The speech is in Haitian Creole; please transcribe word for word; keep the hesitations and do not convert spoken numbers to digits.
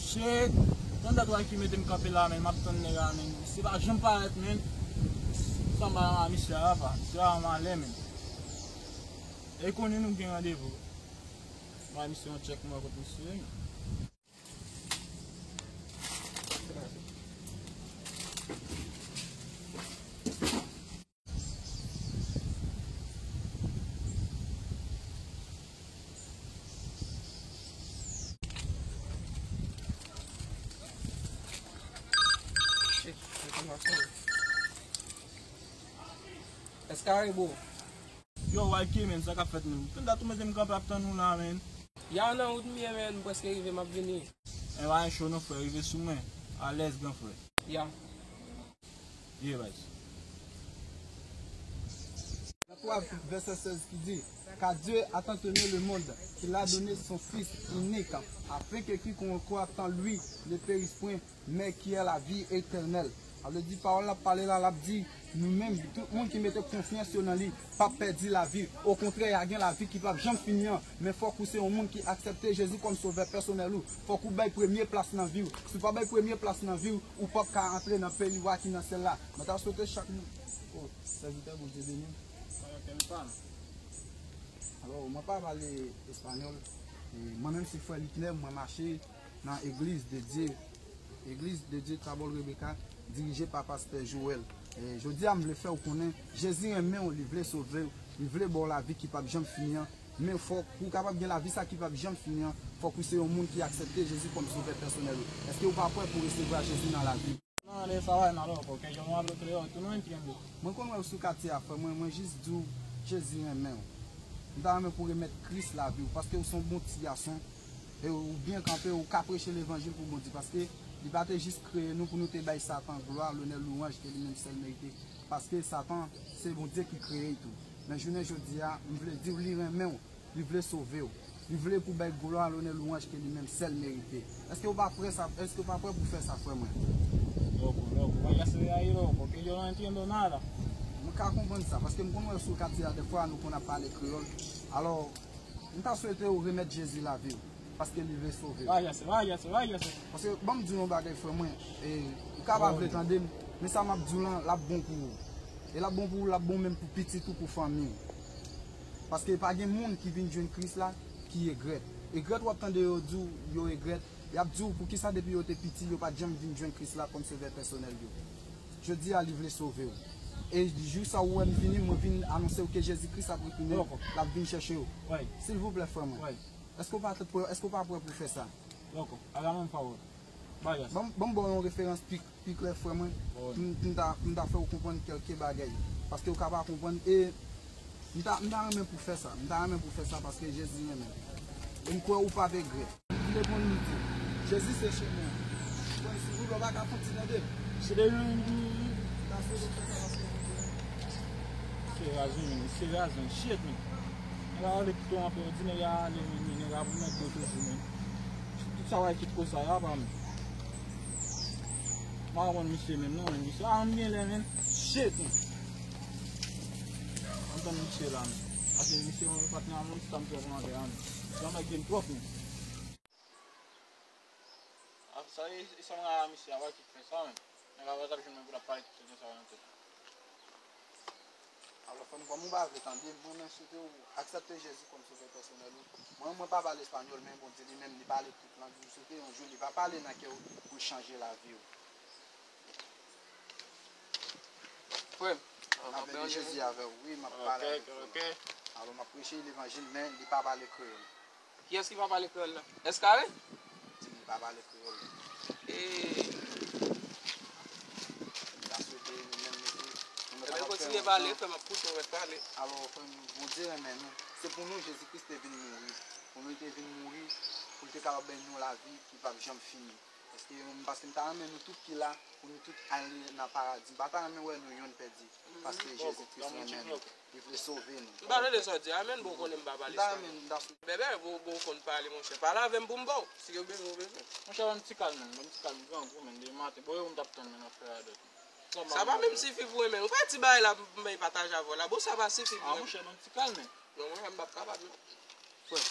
Shit, tann dat wè ki mete m kanpe la, men, m ap tann nèg la, men. Misye pa janm parèt, men. Sa m pa misye a, pa. Misye a malè, men. E konnen nou gen randevou. Mwen misye yon tchèk mwen kot misye. Shit, shit, shit. Escaribo. Yo, Walky, men, sa k ap fèt, men? Tann dat ou mete m kanpe ap tann ou la, men. Ya, nan wout m ye, men, m prèske rive, m ap vini. E pa gen cho non, frè, rive sou mwen. Alèz, gran frè. Ya. Ye, baz. Dans trois, verset seize qui dit, Car Dieu a tant aimé le monde qu'il a donné son Fils unique, afin que quiconque croit en lui ne périsse point, men ki a lavi etènèl. Sa vle di, pawòl l ap pale la, l ap di, nou menm, tout moun ki mete konfyans yo nan li, p ap pèdi lavi. Okontrè, y a gen lavi ki p ap janm fini an. Men fòk ou se yon moun ki aksepte Jezi kòm sovè pèsonèl ou. Fòk ou bay premye plas nan vi w. Si w pa bay premye plas nan vi w, ou p ap ka antre nan peyi w a ki nan syèl la. Mwen ta swete chak moun. Oh, sèvitè, Bondye beni w. Alò, mwen pa pale espanyòl. E mwen menm se frè Liknè, mwen mache nan Eglise de Dieu, Eglise de Dieu Tabòl Rebecca, dirije pa pastè Joël. E jodi a, m vle fè w konnen, Jezi renmen w, li vle sove w, li vle ba w lavi ki p ap janm fini an. Men fòk, pou w kapab gen lavi sa ki p ap janm fini an, fòk ou se yon moun ki aksepte Jezi kòm sovè pèsonèl ou. Èske w pa prè pou resevwa Jezi nan lavi w? No, de esa vaina, loco, que yo no hablo creol, tú no entiendes. Mwen konn wè w sou katye a, frè mwen, mwen jis di w, Jezi renmen w. M ta renmen pou w remèt Kris lavi w, paske w se yon bon ti gason, e w byen kanpe, w ka preche levanjil pou Bondye, paske li pa te jis kreye nou pou nou te bay Satan glwa, lonè, louwanj ke li menm sèl merite, paske Satan se Bondye ki kreye l tou. Men jounen jodi a, m vle di w, li renmen w. Li vle sove w. Li vle pou w bay glwa, lonè, louwanj ke li menm sèl merite. Èske w pa prè sa, èske w pa prè pou fè sa, frè mwen? Loco, loco, váyase de ahí, loco, que yo no entiendo nada. Mwen ka konprann sa, paske m konn wè sou katye a, dèfwa nou konn ap pale kreyòl. Alò, m ta swete w remèt Jezi lavi w, paske li vle sove w. Váyase, váyase, váyase. Paske, ban m di w yon bagay, frè mwen, e, ou ka pa vle tande m, men sa m ap di w lan, l ap bon pou ou. E l ap bon pou ou, l ap bon menm pou pitit ou, pou fanmi w. Paske pa gen moun ki vin jwenn Kris la ki regrèt. Regrèt w ap tande yo di w yo regrèt, y ap di w poukisa depi yo te piti yo pa t janm vin jwenn Kris la kòm sovè pèsonèl yo. Jodi a, li vle sove w. E jou sa ou wè m vini, mwen vin anonse w ke Jezi Kris ap retounen, l ap vin chèche w. Silvouplè, frè mwen. Èske w pa, èske w pa prè pou fè sa? Loco, hágame un favor. Váyase. Ban m, ban m ba w yon referans pi, pi klè, frè mwen, pou m, pou m ta, pou m ta fè w konprann kèlke bagay. Paske w ka pa konprann, e m ta, m ta renmen pou fè sa. M ta renmen pou fè sa paske Jezi renmen w. E m kwè ou p ap regrèt. M vle konn li di, Jezi se chemen an. Bon, silvouplè, w pa ka fè yon ti tande m? Se de yon, yon, yon. Ta fè w fè sa paske w vle. Se razen, men. Se razen. Shit, men. Nèg la rale pito anpil, di nèg la ale, men, men nèg la pou mèt do toujou, men. Tout sa w wè ki koze a, pa, men. M pa konprann misye menm, non, men misye a, m gen lè, men. Shit, men. Ann tann misye la, men. Paske misye yon patnè a mwen, sa m fè kòmantè a, men. Sa m gen twòp, men. A, sa e, e sa m gen a misye a, wè ki fè sa, men. Nèg la pa t ap jwenn mwen pou l ap pale tout sa nan tèt. Alò, frè m, kòm ou pa vle tande, mwen, mwen swete w aksepte Jezi kòm sovè pèsonèl ou. Mwen, mwen pa pale espanyòl, men Bondye li menm, li pale tout lang. Mwen swete yon jou, li va pale nan kè w pou l chanje lavi w. Frè m, m ap mete Jezi avè w. Wi, m ap pale avèk ou. Alò, m ap preche levanjil, men li pa pale kreyòl. Kiyès ki pa pale kreyòl la? Eskare? Di li pa pale kreyòl. E. M ta swete nou menm nou tou, nou mèt ap fè yon jan. Ebyen, kontinye pale, frè m, ap koute w, mèt pale. Alò, frè m, Bondye renmen nou. Se pou nou Jezi Kris te vin mouri. Pou nou te vin mouri, pou l te kapab bay nou lavi ki p ap janm fini. Paske, paske m ta renmen nou tout ki la, pou nou tout ale nan paradi. M pa ta renmen wè nou yonn pèdi. Paske Jezi Kris renmen nou. Li vle sove nou. M pa tande sa w di a, men bon, ou konnen m pa pale espanyòl. Bèbè, bon, bon, ou konn pale, monchè. Pale avè m pou m ba w. Si yo bezwen, ou bezwen. Monchè, ban m ti kal, men. Ban m ti kal, m grangou, men. Depi maten, bon, yo, m t ap tann, men, nan frè a dòt. Sa pa menm sifi pou mwen, men. Ou pa ti bagay la pou m bay pataje avè w la. Bon, sa pa sifi pou mwen. A, monchè, ban m ti kal, men. Non, mwen, m p ap kapab, non. Frè,